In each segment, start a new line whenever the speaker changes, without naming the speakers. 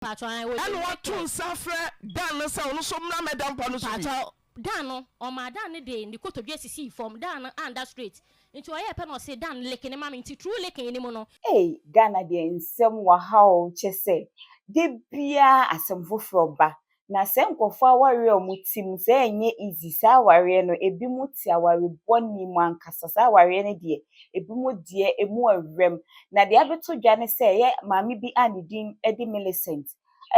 Mpakyɛw ae wɔyɛ
Ɛna wato
naked.
nsa afrɛ Dan no sɛ ɔno nso mmra mmɛda mpa no so bi.
Mpakyɛw Dan no ɔmaa Dan no de ne kotodwe sisii fam, Dan no anda straight nti ɔyɛɛ pɛ na ɔse Dan lick ne ma me nti through licking no mu no,
Ei Ghana deɛ nsɛm wɔ ha o kyɛsɛ da biaa asɛm foforɔ ba na sɛ nkorɔfoɔ awareɛ a ɔmo te mu sɛ ɛnyɛ easy saa awareɛ no ebi mo te aware bɔne mu ankasa saa awareɛ no deɛ ebi mo deɛ emu ɛwerɛm na deɛ abɛto dwa ne sɛ ɛyɛ maame bi a ne din de Millicent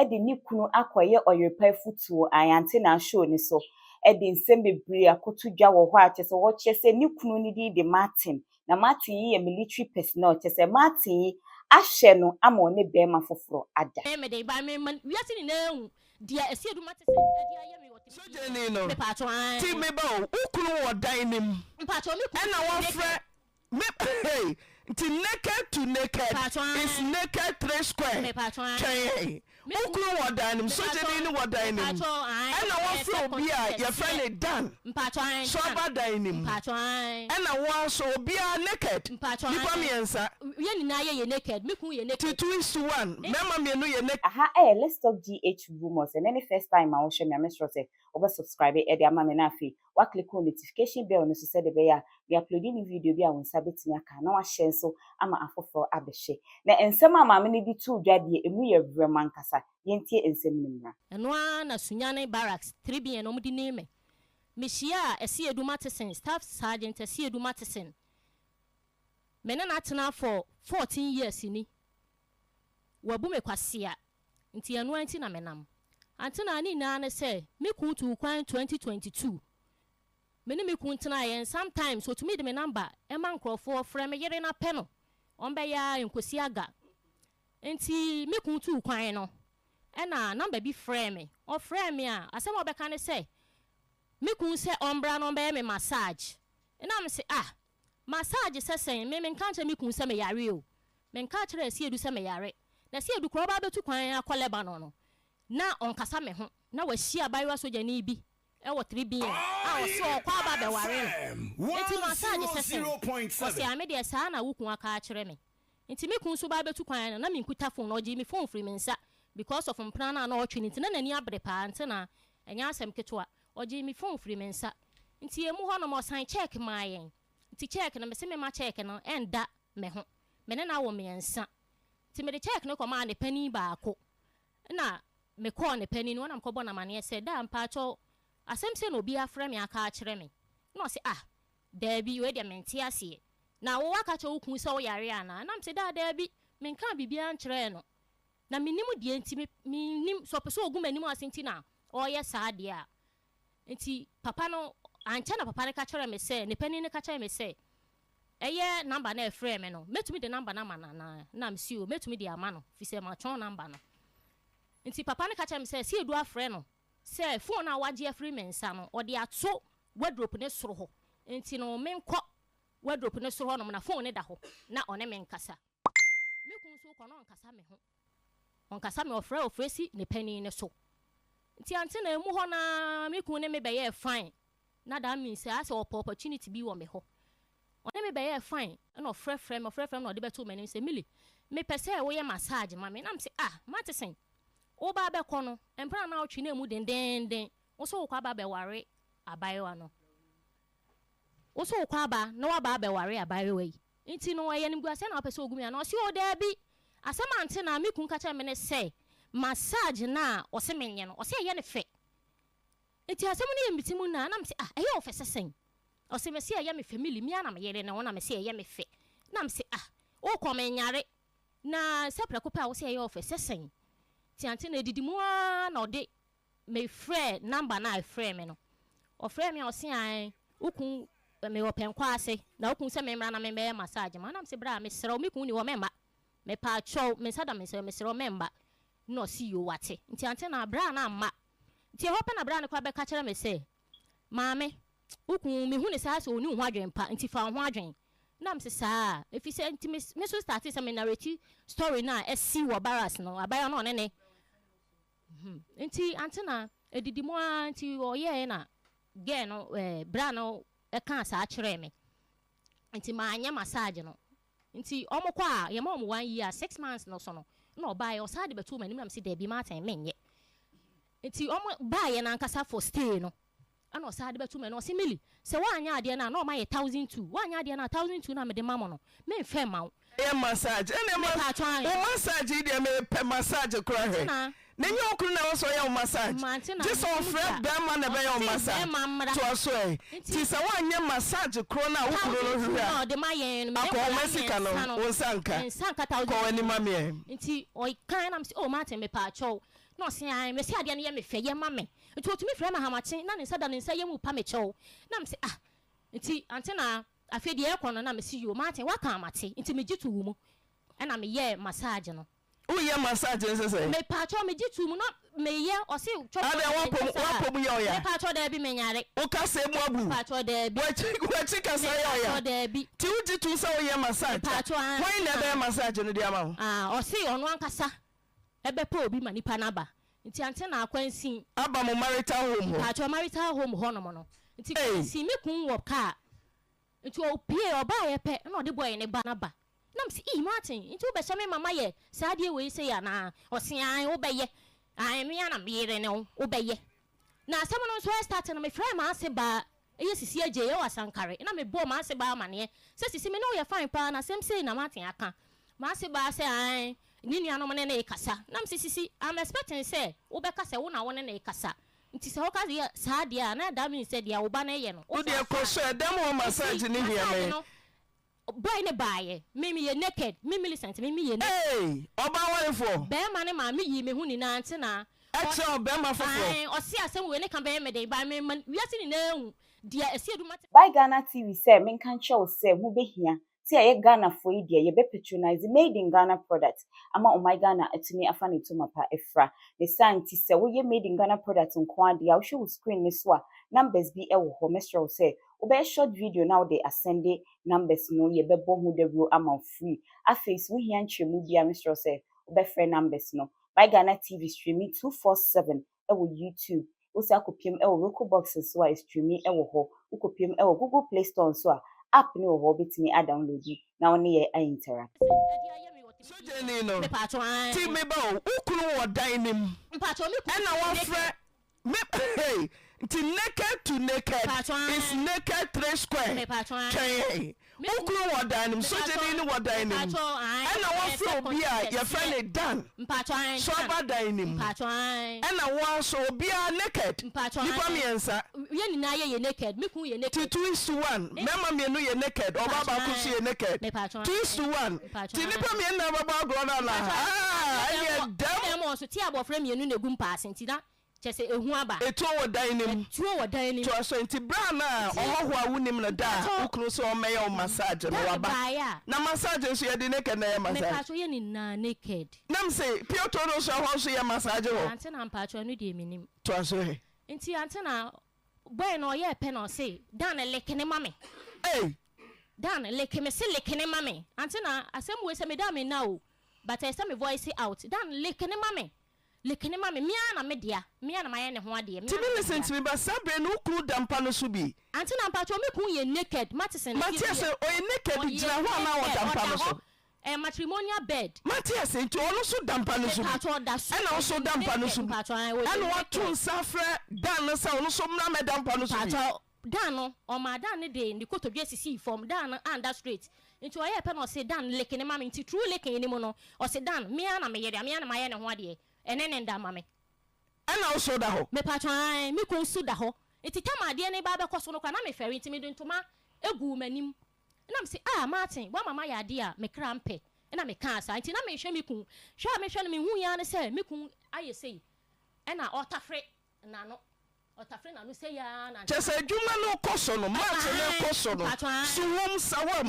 de ne kunu akɔyɛ ɔyerepa afutuo ayante na show ne so de nsɛm bebree akoto dwa wɔ hɔ a kyerɛ sɛ wɔkyerɛ sɛ ne kunu no din de Martin na Martin yi yɛ military personnel kyerɛ sɛ Martin yi ahyɛ no ama ɔne bɛrima foforɔ ada.
Ɛyɛ me den but me ma wiase nyinaa ahu deɛ Asiedu Matheson de ayɛ me wɔ tv
Sogyani no,
Mepatwo ae.
Ti me ba o, wo kunu wɔ dan no mu
Mpatwo me kunu
ɛna
naked.
wafrɛ me hey nti naked to naked
Mepatwo ae.
is naked 3 square
Mepatwo ae.
Twɛn yɛn
Me
wo
kunu
kunu wɔ dan no mu
Mepatwo
sogyani no wɔ dan no mu
mepatwo ae.
ɛna
Ɛyɛ
wafrɛ
sɛ
obi a
kɔntɛntɛseɛ.
yɛfrɛ no Dan
Mpatwo ae
so
Dan.
aba dan no mu
Mpatwo ae.
ɛna wo ara nso obiara naked
Mpatwo
nnipa
ae.
mmiɛnsa.
Yɛn nyinaa yɛ yɛ naked. Me kunu yɛ
Nti
naked.
2 is to 1 mmarima mmienu yɛ naked.
Aha ɛyɛ Let's Talk GH Rumors. Ɛnɛ ne first time a wohwɛ me a, mesrɛ sɛ wobɛ subscribe ɛde ama me na afei wa click on notification bell no so sɛde ɛbɛyɛ a me upload new video bi a wo nsa bɛtumi aka na wahyɛ nso ama afoforɔ abɛhwɛ. Na nsɛm a maame no de too dwa deɛ, emu yɛ werɛm ankasa. Yɛntie nsɛm no mmra.
Ɛno ara na Sunyani Barracks 3BN na wɔde nim me. Mehyiaa Asiedu Matheson, Staff Sergeant Asiedu Matheson. Me ne no atena for 14 years ni. Wabu me kwasea nti ɛno ara nti na menam. Ante na ne nyinaa ne sɛ me kun tuu kwan 2022. Me ne me kun tenaeɛ and sometimes otumi de me number ɛma nkurɔfoɔ frɛ me yere na pɛ no ɔmbɛyɛ a nkosi aga. Nti me kun tuu kwan no ɛna number bi frɛ me. Ɔfrɛ me a, asɛm a ɔbɛka ne sɛ me kun sɛ ɔmbra na ɔmbɛyɛ me massage. Ɛna me sɛ, ah, massage sɛ sɛn? Me menka nkyerɛ me kun sɛ meyare o. Menka kyerɛ Asiedu sɛ meyare. Na Asiedu koraa ɔba abɛtu kwan akɔ Lebanon no na ɔnkasa me ho na wahyia abayewa sogyani bi ɛwɔ 3BN a ɔsɛ ɔkɔ aba abɛware no. Nti massage sɛ sɛn? Ɔsɛ ame deɛ saa na wo kun aka akyerɛ me. Nti me kun nso ba abɛtu kwan no na menkuta phone na ɔgye me phone firi me nsa because of mpena no a na ɔtwe no nti na n'ani abere paa nti na ɛnyɛ asɛm ketewa. Ɔgye me phone firi me nsa. Nti emu hɔnom ɔsan check maa yɛn. Nti check no mese mema check no ɛnda me ho. Me ne no awo mmiɛnsa. Nti mede check no kɔmaa ne panin baako. Na mekɔɔ ne panin no hɔ na mekɔbɔ no amanneɛ sɛ da mpaakyɛw asɛm sɛ na obi afrɛ me aka akyerɛ me. Na ɔse, ah, daabi, wei deɛ mente aseɛ. Na wo aka kyerɛ wo kun sɛ woyare anaa? Na mese daa daabi, menkaa biribiara nkyerɛɛ no. Na mennim deɛ nti mennim sɛ ɔpɛ sɛ ɔgu m'anim ase nti na ɔreyɛ saa deɛ a. Nti papa no ankyɛ na papa no ka kyerɛɛ me sɛ ne panin no ka kyerɛɛ me sɛ ɛyɛ number no a ɛfrɛɛ me no, mɛtumi de number no ama no anaa? Na mese o, mɛtumi de ama no firi sɛ matwɔn number no. Nti papa no ka kyerɛɛ me sɛ Siedu afrɛ no sɛ phone a wagye afiri me nsa no ɔde ato wardrobe ne soro hɔ nti no menkɔ wardrobe ne soro hɔnom na phone no da hɔ na ɔne me nkasa. Me kun nso kɔ na ɔnkasa me ho. Ɔnkasa me, ɔfrɛ si ne panin no so. Nti ante na emu hɔ naa me kun ne me bɛyɛɛ fine. Na that means sɛ asɛ ɔpɛ opportunity bi wɔ me hɔ. Ɔne me bɛyɛɛ fine ɛna ɔfrɛfrɛ me ɔfrɛfrɛ me na ɔde bɛto m'anim sɛ, Milly, mepɛ sɛ woyɛ massage ma me. Na mese, ah, Matheson, woba abɛkɔ no mpena na wotwe na emu dendenden wo so wokɔ aba abɛware abayewa no. Wo so wokɔ aba na woaba abɛware abayewa yi. Nti no ɛyɛ nimguaseɛ na wopɛ sɛ ogu me ana? Ɔse o, daabi. Asɛm ante na me kun ka kyerɛ me ne sɛ massage no a ɔse menyɛ no, ɔse ɛyɛ ne fɛ. Nti asɛm no yɛ me ti mu naa na mese, ah, ɛyɛ wo fɛ sɛ sɛn? Ɔse mese ɛyɛ me fɛ. Milly, me ara na meyere ne ho na mese ɛyɛ me fɛ. Na mese, ah, wokɔ menyare na sɛ prɛko pɛ a wo sɛ ɛyɛ wo fɛ sɛ sɛn? Nti ante na ɛdidi mu ara na ɔde mefrɛ number no a ɛfrɛ me no. Ɔfrɛ me a ɔse ae, wo kun mewɔ pɛnkɔ ase na wo kun sɛ memmra na memmɛyɛ massage ma. Na mese bra, mesrɛ wo, me kun ni hɔ, mɛmma. Mepaakyɛw, me nsa da me nsa, mesrɛ wo, mɛmma. Na ɔse yo, wate. Nti ante na bra na amma. Nti ɛhɔ pɛ na bra no koraa bɛka kyerɛ me sɛ, maame, wo kun mehu ne saa sɛ ɔnni wo ho adwene pa nti fa wo ho adwene. Na mese saa ɛfiri sɛ nti me nso start sɛ me narrate story no a ɛsi wɔ barracks no abayewa no ɔne ne nti ante na ɛdidi mu ara nti ɔyɛɛ na girl no bra no ɛkaa saa kyerɛɛ me. Nti maanyɛ massage no. Nti ɔmo kɔ a yɛma ɔmo one year, 6 months no so no. Na ɔbaeɛ, ɔsan de bɛtoo m'anim na mese daabi Martin menyɛ. Nti wɔn baeɛ no ankasa for stay no ɛna ɔsan de bɛtoo m'anim, ɔse Milly sɛ woanyɛ adeɛ no a na wɔayɛ 1002, woanyɛ adeɛ no a 1002 no a mede ma mo no memfa mma wo.
Ɛyɛ massage ɛna ma
Mepatwɔ ae.
wo massage yi deɛ mepɛ massage koraa
Mante
hwɛ
na.
na ɛnyɛ wo kunu na ɛwɔ sɛ ɔyɛ wo massage
Mante na
gye sɛ
menim
ɔfrɛ
da.
bɛrima na ɛbɛyɛ wo
Ɔse
massage
bɛrima mmra.
toa so ɛ
Nti
nti sɛ woanyɛ massage korɔ no a wo kunu no
1002
hwehwɛ
no
a
a ɔde ma yɛn no me ne
akɔhoma
nkwadaa
sika no
mmiɛnsa no
wo nsa nka
me nsa nka
kɔ
1002
w'anim ma me ɛ.
Nti ɔkae na mese oh Martin mepaakyɛw na ɔse ae mese adeɛ no yɛ me fɛ yɛ ma me nti ɔtumi frɛ me ahamakye na ne nsa da ne nsa yam repa me kyɛw na mese ah nti ante na Afei deɛ ɛrekɔ no na mese yoo Martin woaka a mate nti megye too mu ɛna meyɛɛ massage no.
Woyɛ massage no sɛ sɛn?
Mepaakyɛw megye too mu na meyɛ ɔse twɛ
Adɛn
bɔ
woapɔ woapɔ mu yɛ ɔya?
Mepaakyɛw daabi menyare.
Wo kasa mu abu?
Mepaakyɛw daabi.
W'akyi w'akyi kasa yɛ ɔya?
Mepaakyɛw daabi.
Nti wogye tom sɛ woyɛ massage a
Mepaakyɛw aane.
hwan na ɛbɛyɛ massage no de ama wo?
Ah ɔse ɔno ankasa ɛbɛpɛ obi ma nipa no aba nti ante na akwansin.
Aba mo marital home hɔ?
Mpakyɛw marital home hɔ nom no nti
Ei.
kwansin me kun wɔ car nti ɔpie ɔbaayɛ pɛ na ɔde boy no ba no aba na mese ii Martin nti wobɛhyɛ me ma mayɛ saa adeɛ wei sei anaa ɔse ae wobɛyɛ ae me ara na meyere ne wo wobɛyɛ na asɛm no nso ɛstarte no mefrɛɛ m'ase baa Ɛyɛ Sisi Adjei ɛwɔ Asankare na me bɔɔ m'ase baa amaneɛ sɛ Sisi me ne wo yɛ fine paa na asɛm sei na Martin aka. M'ase baa sɛ ae ne nuanom ne no rekasa na me se Sisi I'm expecting sɛ wo bɛka sɛ wo na wo ne no rekasa nti sɛ wo ka yɛ saa deɛ a na that means sɛ deɛ wo ba no reyɛ no wo
Wo deɛ
saa
kɔ so ɛdɛm hɔ massage
nti
no hia
massage
me.
no Boy no baeɛ, me meyɛ naked, me Millicent me meyɛ naked.
Eei ɔbaa warefoɔ.
Bɛɛma no maa me yii me ho nyinaa nti na.
Ɛkyerɛ ɔbɛɛma foforɔ.
Ae ɔse asɛm wei ne ka bɛyɛ me den but me ma wiase nyinaa ahu deɛ ɛsi adu mate.
Bye Ghana TV sɛ menka nkyerɛ wo sɛ ho bɛhia sɛ yɛyɛ Ghanafoɔ yi deɛ yɛbɛ patronise made in Ghana product ama ɔman Ghana atumi afa ne ntoma pa afira. Ne saa nti sɛ woyɛ made in Ghana product nko ara deɛ a wohwɛ wo screen no so a numbers bi wɔ hɔ mɛsrɛ wo sɛ Wobɛyɛ short video na wode asɛnde numbers no yɛbɛbɔ ho dawuro ama wo free. Afei sɛ wohia nkyerɛmu biara mesrɛ wo sɛ wobɛfrɛ numbers no. My Ghana TV streami 247 wɔ YouTube. Wosan kɔpiam wɔ Roku box nso a ɛstreami wɔ hɔ. Wokɔpiam wɔ Google Play Store nso a app no wɔ hɔ wobɛtumi adownloadi na wo ne yɛn a interact.
Sogyani no, Ti me ba o, wo kunu wɔ dan no mu ɛna wafrɛ Me hey nti naked to naked is naked 3 square twɛn yɛn wo kunu wɔ dan no mu sogyani no wɔ dan no mu ɛna wɔfrɛ obi a yɛfrɛ no Dan so aba dan no mu ɛna wo ara so obiara naked nipa mmiɛnsa ti 2 is to 1 mmarima mmienu yɛ naked ɔbaa baako nso yɛ naked 2 is to 1 ti nipa mmienu na ɛbɛbɔ agorɔ no anaa ah ɛneɛ
Dɛm. Kyerɛ sɛ ehu aba.
Etuo wɔ dan no mu.
Etuo wɔ dan no mu.
Toa so, Enti bere a na ɔhɔho a wunnim no da a wo kunu sɛ ɔmmɛyɛ wo massage no,
Dan
waba.
baeɛ a.
Na massage nso yɛde naked na ɛyɛ massage?
Mepaatwo yɛ ne nyinaa naked.
Na mese, Pioto no nso ɛhɔ nso yɛ massage hɔ?
Ante na mpaatwo ɛno deɛ mennim.
Toa so ɛ.
Nti ante na boy no ɔyɛɛ pɛ na ɔse Dan lekene ma me.
Ei!
Dan leke me se lekene ma me. Ante na asɛm wei sɛ meda a menna o but ɛyɛ sɛ me voice out. Dan lekene ma me. Lekene ma me, me ara na me dea, me ara na mayɛ ne ho adeɛ, me
Nti
ara na me
Millicent
dea.
me ba saa bere no wo kunu da mpa no so bi?
Ante na mpakyɛw me kun yɛ naked, mate sɛ
Mate ase, ɔyɛ naked
ɔyɛ
gyina hɔ anaa
naked,
ɔda mpa
ɔda
no so?
hɔ, ɛyɛ matrimonial bed.
Mate ase, nti ɔno nso da mpa no so bi?
Mepakyɛw ɔda so,
Ɛna wo nso
ɔyɛ
woda mpa no
naked,
so bi?
mpakyɛw ae, ɔyɛ
Ɛna wato
naked.
nsa afrɛ Dan no sɛ ɔno nso mmra mmɛda mpa no so bi?
Mpakyɛw, Dan no, ɔmaa Dan no de ne kotodwe sisii fam, Dan no anda straight, nti ɔyɛɛ pɛ na ɔse Dan licking ma me, nti through licking no mu no, ɔse Dan, me ara na meyere a, me ara na mayɛ ne ho adeɛ, ɛne ne nda ma me.
Ɛna wo so da hɔ?
Mepakyɛw, ae, me kun nso da hɔ, nti tam a adeɛ no reba abɛkɔ so no koraa na mefɛre, nti mede ntoma guu m'anim, ɛna mese ah Martin, woama mayɛ adeɛ a me kra mpɛ, ɛna mekaa saa, nti na mehwɛ me kun, hwɛ a mehwɛ no mehui ara ne sɛ me kun ayɛ sei, ɛna ɔretafere n'ano. Ɔtafere n'ano sei ara na.
Kyerɛ sɛ adwuma no rekɔ so no, match no rekɔ so no, suhum, sawam,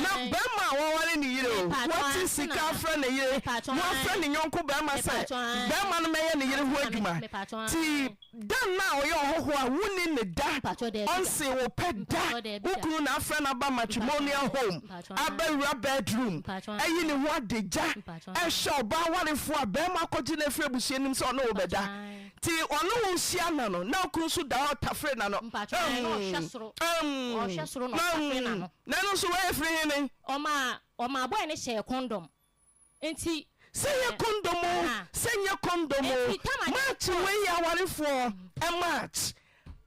na barima a waware ne yere o, wate sika afrɛ ne yere, na wafrɛ ne yɔnko barima sɛ barima no mmɛyɛ ne yere ho adwuma. Nti Dan no a ɔyɛ ɔhɔhoɔ a wonni ne da, ɔnsee wo pɛ da, wo kunu na afrɛ no aba matrimonial home, abɛwura bedroom, ayi ne ho adagya, ɛhwɛ ɔbaa warefoɔ a barima akɔgye no afiri abusua no mu sɛ ɔne wo bɛda. Nti ɔne wo hyia nna no na okunu nso da hɔ tafere n'ano
Mpakyɛw ɛɛ na ɔhwɛ soro
umm
ɔhwɛ soro na ɔtafere
umm
n'ano.
Na ɛno nso wei firi hene?
Ɔmaa ɔmaa boy no hyɛɛ condom nti.
Sɛ yɛ kondom o, sɛ nyɛ kondom o, March wei yɛ awarefoɔ March.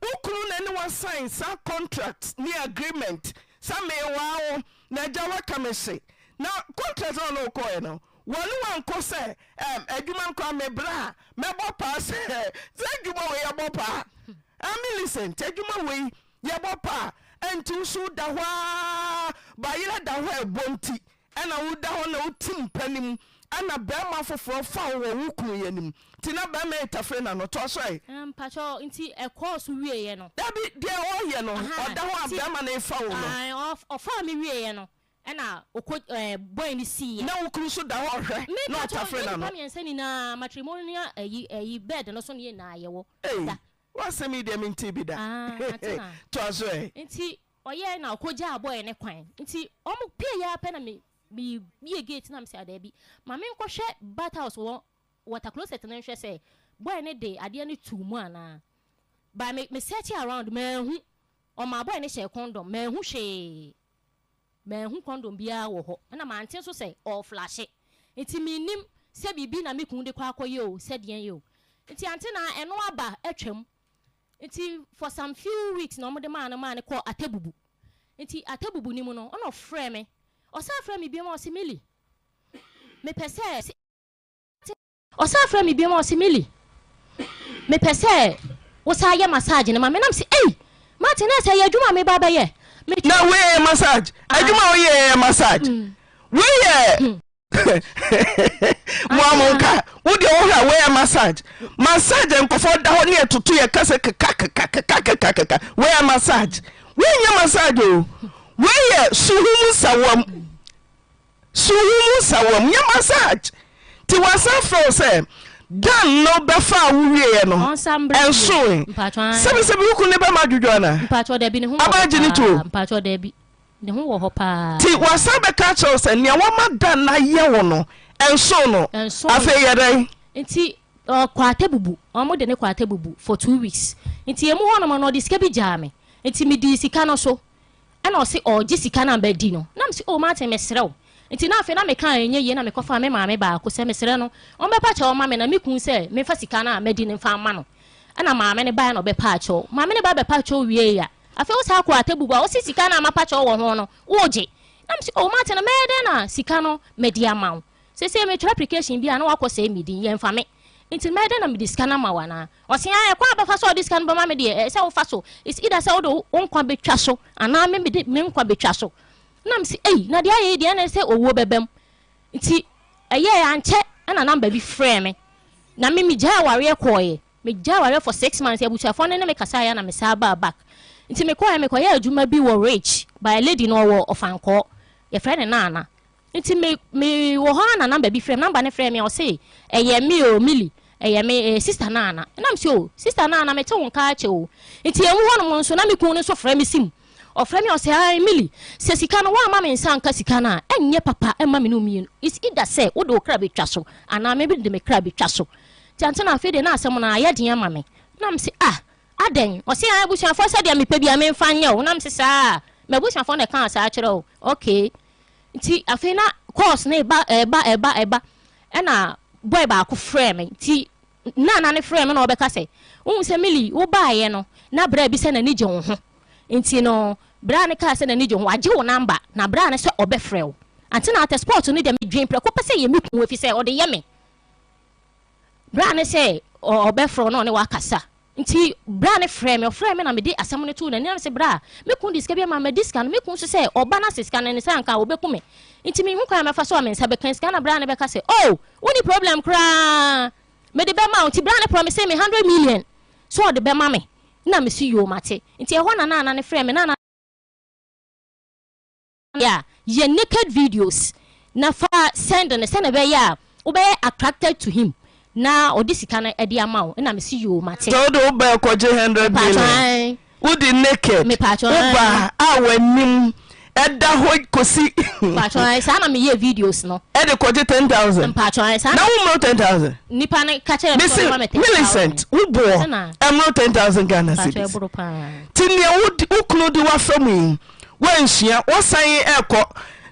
Wo kunu na ɛne wo asign saa contract ne agreement sɛ mewaa wo na agya woaka me hye. Na contract na ɔne wo kɔɔɛ no, wɔne wo ankɔ sɛ ɛm adwuma no koraa mebrɛ a mɛbɔ paa sɛ sɛ adwuma wei yɛbɔ paa. Ah Millicent adwuma wei yɛbɔ paa ɛnti wo so woda hɔ aa bayerɛ da hɔ a ɛbɔ nti Ɛna woda hɔ na wote mpa no mu ɛna barima foforɔ fa wo wɔ wo kunu yi anim nti na barima yi tafere n'ano. Toa so ɛ.
Mpakyɛw nti ɛkɔɔ so wieɛ no.
Dabi deɛ ɔyɛ no ɔda hɔ a barima no refa wo no.
Ɔfaa me wieɛ no ɛna ɔkɔ ɛɛ boy no siiɛ.
Na wo kunu nso da hɔ ɔhwɛ na ɔtafere n'ano.
Mepakyɛw yɛn nnipa mmiɛnsa nyinaa matrimonial ɛyi ɛyi bed no so na yɛn nyinaa yɛwɔ
Ei
da.
w'asɛm yi deɛ mentee bi da.
Aah ante na.
Toa so ɛ.
Nti Ɔyɛɛ na ɔkɔgyaa boy no kwan nti ɔmo pieeɛ ara pɛ na me me bue gate na me sɛ daabi ma me nkɔhwɛ bath house wɔ water closet no nhwɛ sɛ boy no de adeɛ no too mu anaa but me me search around manhu ɔmaa boy no hyɛɛ condom manhu hwee manhu condom biara wɔ hɔ ɛna mante nso sɛ ɔɔflashe nti mennim sɛ biribi na me kunu de kɔ akɔyɛ o sɛ deɛn o nti ante na ɛno aba atwam Nti for some few weeks na wɔde maa no maa no kɔɔ Atebubu. Nti Atebubu no mu no, ɔna ɔfrɛɛ me. Ɔsan frɛɛ me biom a ɔse Milly, mepɛ sɛ. Ɔsan frɛɛ me biom a ɔse Milly, mepɛ sɛ wosan yɛ massage no ma me. Na mese ei, Martin na ɛsɛ ɛyɛ adwuma a meba abɛyɛ.
Na wei yɛ massage? Adwuma a woyɛ yɛ massage? Wei yɛ mo a mo nka wo deɛ wohwɛ a woyɛ massage massage nkɔfoɔ da hɔ ne yɛtoto yɛ kasa keka keka keka keka keka woyɛ massage wonyɛ massage o woyɛ suhum nsawam suhum nsawam nyɛ massage nti wasan frɛ wo sɛ dan no bɛfa a wowieɛ no ɛnsoe sɛbisɛbi wo kunu ne bɛma adwodwo ana abagye ne tuo.
Ne ho wɔ hɔ paa.
Nti wasan bɛka akyerɛ wo sɛ nea wama Dan ayɛ wo no, ɛnsoo no.
Ɛnsoo no.
Afei yɛ dɛn?
Nti ɔkɔ Atebubu, wɔde no kɔ Atebubu for 2 weeks. Nti emu hɔnom no, ɔde sika bi gyaa me. Nti medii sika no so. Ɛna ɔse ɔregye sika no a madi no. Na mese, oh Martin, mesrɛ wo. Nti na afei na meka a ɛnyɛ yie na mekɔfaa me maame baako sɛ mesrɛ no ɔmmɛpa kyɛw mma me na me kunu sɛ memfa sika no a madi no mfa mma no. Ɛna maame no baeɛ na ɔbɛpaa kyɛw. Maame no ba bɛpaa kyɛw wieeɛ a, Afei wo saa kɔ atebubu a wose sika no a mapa kyɛw wɔ ho no wogye. Na mese oh mate no mɛyɛ dɛn na sika no mede ama wo. Seesei metwerɛ application bi a na wakɔ sɛe me din yɛmfa me. Nti mɛyɛ dɛn na mede sika no ama wo anaa? Ɔse ae ɛkwan a bɛfa so a wode sika no bɛma me deɛ ɛyɛ sɛ wofa so. It's either sɛ wode wo nkwa bɛtwa so anaa me mede me nkwa bɛtwa so. Na mese ei na deɛ ayɛ yi deɛ ɛne sɛ owuo bɛba mu. Nti ɛyɛɛ ankyɛ ɛna number bi frɛɛ me. Na me megyae awareɛ kɔɔeɛ. Me gyae awareɛ for 6 months abusuafoɔ no ne me kasaeɛ na me saa baa back. Nti me kɔɛ me kɔyɛ adwuma bi wɔ Ridge by a lady no ɔwɔ Ɔfankɔɔ yɛfrɛ no Nana. Nti me me wɔ hɔ ara na number bi frɛ me, number no frɛ me a ɔse ɛyɛ me o Milly ɛyɛ me ɛyɛ sister Nana. Ɛna me se o sister Nana me te wo nka akyɛ o. Nti emu hɔ nom nso na me kunu no nso frɛ me sim. Ɔfrɛ me a ɔse ae Milly sɛ sika no woamma me nsa anka sika no a ɛnyɛ papa mma me ne wo mmienu. It's either sɛ wode wo kra bɛtwa so anaa me de me kra bɛtwa so. Nti ansa na afei deɛ na asɛm no ayɛ den ama me. Na mese ah adɛn? Ɔse ah abusuafoɔ sɛ deɛ mepɛ biara memfa nyɛ wo. Na mese saa? M'abusuafoɔ na ɛkaa saa kyerɛ wo? Okay. Nti afei na calls no reba ɛreba ɛreba ɛreba ɛna boy baako frɛɛ me. Nti Nana no frɛɛ me na ɔbɛka sɛ wohu sɛ Millie wobaeɛ no na bra bi sɛ n'ani gye wo ho. Nti no bra no kaa sɛ n'ani gye wo ho wagye wo number na bra no sɛ ɔbɛfrɛ wo. Ante na at spot no deɛ medwen prɛko pɛ sɛ ɛyɛ me kunu ɛfiri sɛ ɔde yɛ me. Bra no sɛ ɔbɛfrɛ wo na ɔne wo akasa. Nti bra no frɛɛ me, ɔfrɛɛ me na mede asɛm no too n'anim na mese bra, me kunu de sika bi ama me, madi sika no, me kunu nso sɛ ɔba na sɛ sika no ne nsa anka a ɔbɛku me. Nti menhu kwan a mɛfa so a me nsa bɛka sika na bra no bɛka sɛ oh, wonni problem koraa, mede bɛma wo. Nti bra no promisee me 100 million sɛ ɔde bɛma me na mese yoo mate. Nti ɛhɔ na Nana no frɛɛ me, Nana a, yɛ naked videos na fa send no sɛnea ɛbɛyɛ a wobɛyɛ attracted to him na ɔde sika no de ama wo. Ɛna mese yoo mate.
Sɛ wode wo ba ɛkɔgye 100 million wode naked wo ba a w'anim ɛda hɔ kɔsi.
Mpakyɛw saa na meyɛ videos no.
Ɛde kɔgye 10,000.
Mpakyɛw saa
na wo mmoro 10,000.
Nipa no ka kyerɛ me sɛ ɔbɛma me 10,000.
Millicent wo boɔ ɛmmoro 10,000 Ghana cedis. Ti nea wo kunu de wafa mu yi woansua wosan ɛkɔ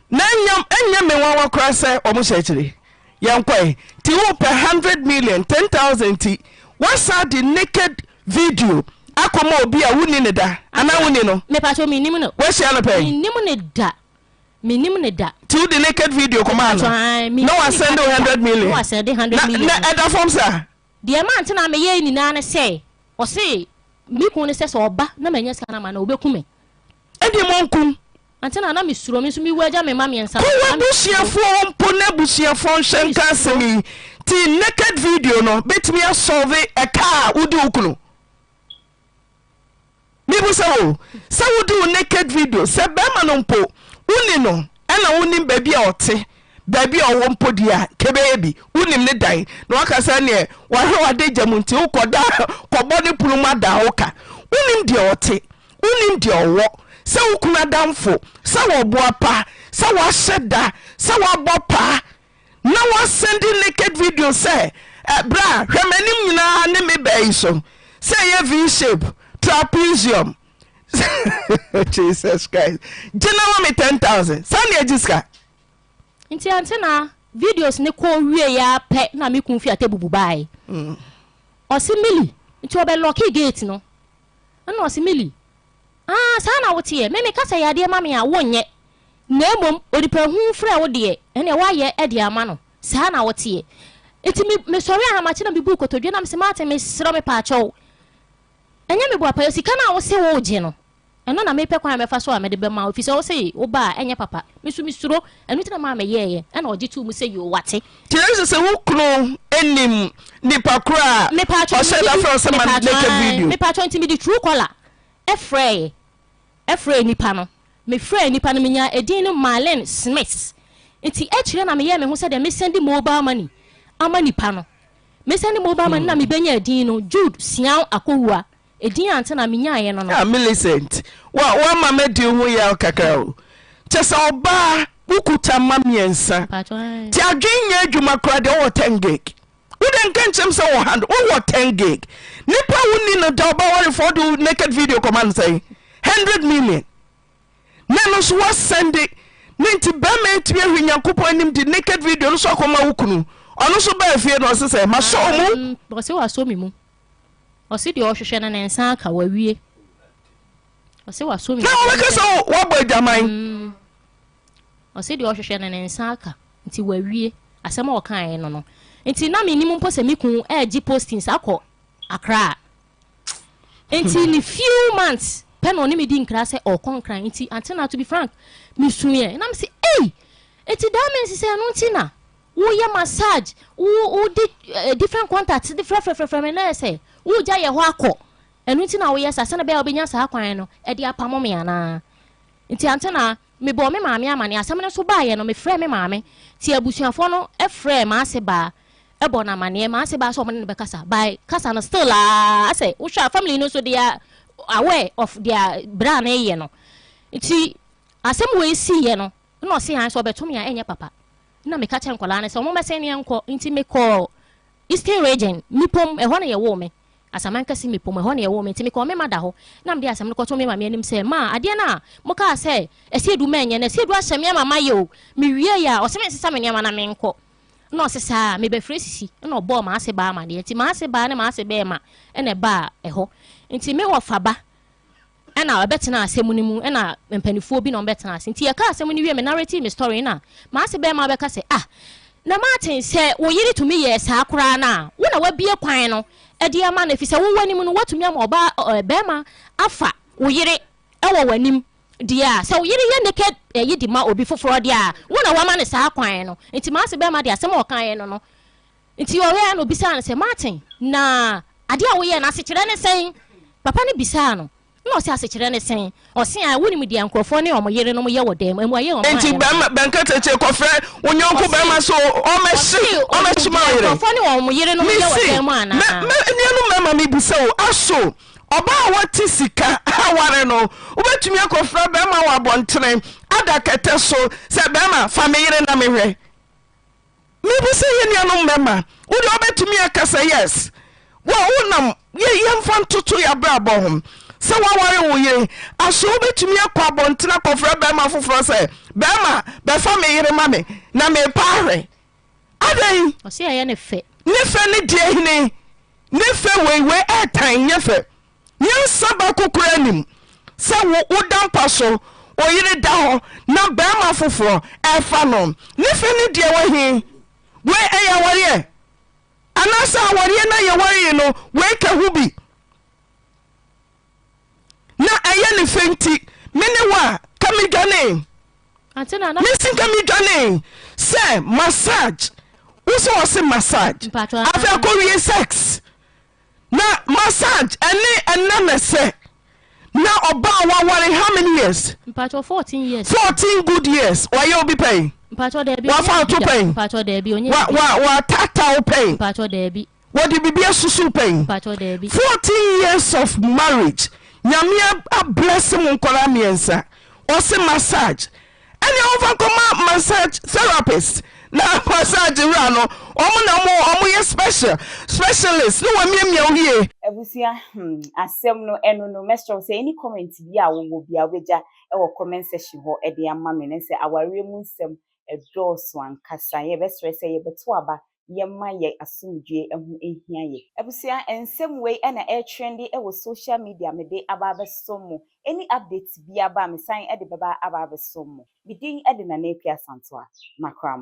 na ɛnyɛ me nwanwa koraa sɛ ɔmo hyɛ akyire. Yɛnkɔe. Nti wopɛ 100 million, 10,000 nti woasan de naked video akɔma obi a wonni no da anaa wonni no?
Mepakyɛw mennim no.
Woahyia no pɛn?
Mennim no da. Mennim no da.
Nti wode naked video kɔmaa no
Mepakyɛw ae, mennim
na
nipa
wasɛnde
no
wo
da.
100 million?
Na wasɛnde 100
Na
million
na
no.
ɛda fam saa?
Deɛ ɛma nti na meyɛe nyinaa ne sɛ, ɔse me kunu no sɛ sɛ ɔba na mannya sika no ama no a, ɔbɛku me.
Ɛndeɛ monkum.
Ante na na mesuro, me nso mewu agya me mma mmiɛnsa
Kɔ
no, na mesuro.
w'abusuafoɔ hɔ mpo na abusuafoɔ nhwɛ nka asɛm yi. Nti naked video no bɛtumi asɔlve ɛka a wodi wo kunu? Mebisa wo sɛ wode wo naked video sɛ bɛrima no mpo woni no ɛna wonim baabi a ɔte baabi a ɔwɔ mpo deɛ a kɛbɛyɛ bi wonim ne dan na waka sɛ neɛ wahwɛ w'adagya mu nti wokɔda kɔbɔ ne pono mu ada wo ka wonim deɛ ɔte wonim deɛ ɔwɔ sɛ wo kunu adamfo sɛ wɔboa pa sɛ wahyɛ da sɛ wabɔ paa na wasɛnde naked video sɛ eh, bra hwɛ m'anim nyinaa ne me baa yi so sɛ ɛyɛ V shape trapezium Jesus Christ gye na ma me 10,000 saa ne agye sika.
Nti ante na videos ne kɔ wie ya pɛ na me kun fi atebubu bae. Ɔse Milly nti ɔbɛ lɔki gate no ɛna ɔse Milly Ah, saa na woteɛ. Me meka sɛ yɛ adeɛ ma me a, wonyɛ. Na mmom onipa hu frɛ wo deɛ, ɛnneɛ woayɛ de ama no. Saa na woteɛ. Enti me, mesɔre ahamakye na mebuu kotodwe na mese, Martin, mesrɛ wo, mepaakyɛ wo. Ɛnyɛ me boapayɔ. Sika no a wose woregye no, ɛno na mepɛ kwan a mɛfa so a mede bɛma wo, ɛfiri sɛ wose woba a, ɛnyɛ papa. Me nso mesuro. Ɛno nti na maa meyɛeɛ. Ɛnna ɔgye too mu sɛ, Yoo, wate.
Kyerɛ sɛ sɛ wo kunu nim nipa koro a
Mepaakyɛw,
ɔhyɛ da
megye
frɛ wo
di,
sɛ ma no
mepaakyɛw,
naked
ae,
video.
mepaakyɛw, nti mede Truecaller frɛɛ frɛɛ nipa no. Mefrɛɛ nipa no, menyaa edin no Marlene Smith. Nti akyire na meyɛɛ me ho sɛdeɛ mesɛnde mobile money ama nipa no. Mesɛnde mobile money na mebɛnya edin no, Jude Siaw Akowua. Edin a nti na menyaeɛ no no.
Ah Millicent, wa woama madi wo ho yaw kakra o. Kyɛ sɛ ɔbaa wokuta mma mmiɛnsa,
Mpakyɛw, ae.
nti adwene nyɛ adwuma koraa deɛ wowɔ 10 gig. Wo deɛ nka nkyerɛ me sɛ wɔ hand wowɔ 10 gig. Nipa a wonni no da ɔba warefoɔ wode wo naked video kɔma no sɛn? 100 million. Na ɛno nso woasɛnde ne nti bɛrima atumi ahwɛ Nyankopɔn anim de naked video no nso akɔma wo kunu. Ɔno nso baa fie no ɔse sɛ masɔ wo mu.
Ɔse wasɔ me mu. Ɔse deɛ ɔhwehwɛ no ne nsa aka wawie. Ɔse wasɔ me mu.
Na wɔbɛka sɛ woabɔ adwaman.
Ɔse deɛ ɔhwehwɛ no ne nsa aka nti wawie asɛm a ɔkaeɛ no no nti na mennim mpo sɛ me kun ɛregye postings akɔ Accra nti ne few months pɛ na ɔne me di nkra sɛ ɔrekɔ Nkran nti ante na to be frank mesuiɛ na mese ei nti that means sɛ ɛno nti na woyɛ massage wo wode eh, different contacts de frɛfrɛfrɛfrɛ me na yɛ sɛ wogya yɛ hɔ akɔ ɛno nti na woyɛ saa sɛne bɛyɛ a wobɛnya saa kwan no ɛde apamo me anaa nti ante na Mebɔɔ me maame amaneɛ. Asɛm no nso baeɛ no, mefrɛɛ me maame. Nti abusuafoɔ no frɛɛ m'ase baa bɔɔ no amaneɛ. M'ase baa sɛ wɔne no bɛkasa. By kasa no still aa asɛ wohwɛ a family no nso they are aware of deɛ bra no reyɛ no. Nti asɛm wei siiɛ no na ɔse aane sɛ ɔbɛto me a ɛnyɛ papa. Nna meka kyerɛ nkwadaa no sɛ wɔmmɛsɛn ne yɛnkɔ. Nti mekɔɔ Eastern Region, Mipom, ɛhɔ na yɛwoo me. Asamankɛse Mipom, ɛhɔ na yɛwoo me. Nti mekɔɔ me mada hɔ na mede asɛm no kɔtoo me maame anim sɛ, Ma, adeɛ no a mokaa sɛ Asiedu mɛnyɛ no, Asiedu ahyɛ me ama mayɛ o. Mewieeɛ a, ɔse mensesa me nneɛma na menkɔ. Nna ɔse saa a, mebɛfrɛ Sisi. Nna ɔbɔɔ m'ase baa amaneɛ. Nti m'ase baa ne m'ase bɛɛma na ɛbaa ɛhɔ. Nti me wɔfa ba Ɛna ɔbɛtenaa asɛm no mu, ɛna mpaninfoɔ bi na wɔbɛtenaa ase. Nti yɛkaa asɛm no wie, me narratee me story, ɛna m'ase bɛɛma bɛka sɛ, ah, na Martin, sɛ wo yere tumi yɛɛ saa koraa no a, wo na wabue kwan no de ama no, efisɛ wo w'anim no, woatumi ama ɔbaa, ɛ, bɛɛma afa wo yere wɔ w'anim deɛ a, sɛ wo yere yɛ naked ɛyi de ma obi foforɔ deɛ a, wo na wama no saa kwan no. Nti m'ase bɛɛma deɛ asɛm a ɔkaeɛ no no, Nti ɔwɛɛ a na obisaa no sɛ, Martin, na adeɛ a woyɛɛ no asekyerɛ ne sɛn? Papa no bisaa no, na ɔse, Asekyerɛ ne sɛn? Ɔse, Ae, wonim deɛ nkorɔfoɔ ne wɔn yerenom yɛ wɔ dan mu, mmuaeɛ a
Enti
ɔmaaeɛ no no.
bɛrima, bɛnkatakye kɔfrɛ wo yɔnko
Ɔse,
bɛrima so ɔmmɛhye,
ɔse,
ɔmmɛhye
onim
ma wo
deɛ
yere.
nkorɔfoɔ ne wɔn yerenom yɛ wɔ
Mese,
dan mu
mɛ,
anaa?
mɛ, anuanom mmarima mebisa o, aso ɔbaa a wate sika aware no, wobɛtumi akɔfrɛ bɛrima wɔ abɔntene, ada kɛtɛ so sɛ, Bɛrima, fa me yere na mehwɛ? Mebisa yɛn nuanom mmarima, wo deɛ wobɛtumi aka sɛ yes, wo a wonam yɛ yɛmfa ntoto yɛn abrabɔ ho sɛ woaware wo yere, aso wobɛtumi akɔ abɔnten akɔfrɛ barima foforɔ sɛ barima bɛfa me yere ma me na merepa ahwɛ? Adɛn?
Ɔse ɛyɛ ne fɛ.
Ne fɛ ne deɛ hene? Ne fɛ wei wei ɛɛtan nyɛ fɛ. Nyansa baako koraa nnim sɛ wo woda mpa so, wo yere da hɔ na barima foforɔ ɛɛfa no. Ne fɛ ne deɛ wɔ he? Wei ɛyɛ awareɛ? Anaasɛ awareɛ no a yɛwaree no wei ka ho bi? Na ɛyɛ ne fɛ nti me ne wo a ka medwanee.
Ante na na.
Mesi nka medwanee sɛ massage wo sɛ ɔse massage
Mpakyɛw
afei akɔwie sex. Na massage ɛne ɛna na ɛsɛ na ɔbaa waware how many years?
Mpatsɔ 14 years.
14 good years wayɛ obi pɛn?
Mpatsɔ daabi
Wafa
ɔnyɛ
wo to
bi da.
pɛn?
Mpatsɔ daabi ɔnyɛ
Wa
bi da.
wa wataataa wo pɛn?
Mpatsɔ daabi.
Wɔde biribi asusu wo pɛn?
Mpatsɔ daabi.
14 years of marriage Nyame a bless mo nkwadaa mmiɛnsa ɔse massage Ɛnneɛ wɔmfa nkɔma massage therapist na massage wura no wɔn na wɔn wɔn yɛ special specialist ne wɔamiamia wo yie.
Abusua hmm asɛm no ɛno no mɛsrɛ wo sɛ any comment bi a wowɔ biara wobɛgya wɔ comment section hɔ de ama me ne sɛ awareɛ mu nsɛm ɛdɔɔso ankasa yɛbɛsrɛ sɛ yɛbɛto aba yɛma yɛ asomdwoe ho hia yɛ. Abusua nsɛm wei na ɛretrende wɔ social media mede aba abɛsom mo. Any update biara ba a mesan de bɛba aba abɛsom mo. Me din de Nana Akua Asantewaa. Makra mo.